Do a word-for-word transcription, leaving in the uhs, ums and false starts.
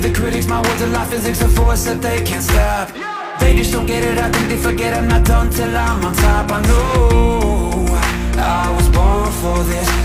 The critics, my words are like physics, a force that they can't stop. They just don't get it, I think they forget I'm not done till I'm on top. I know I was born for this.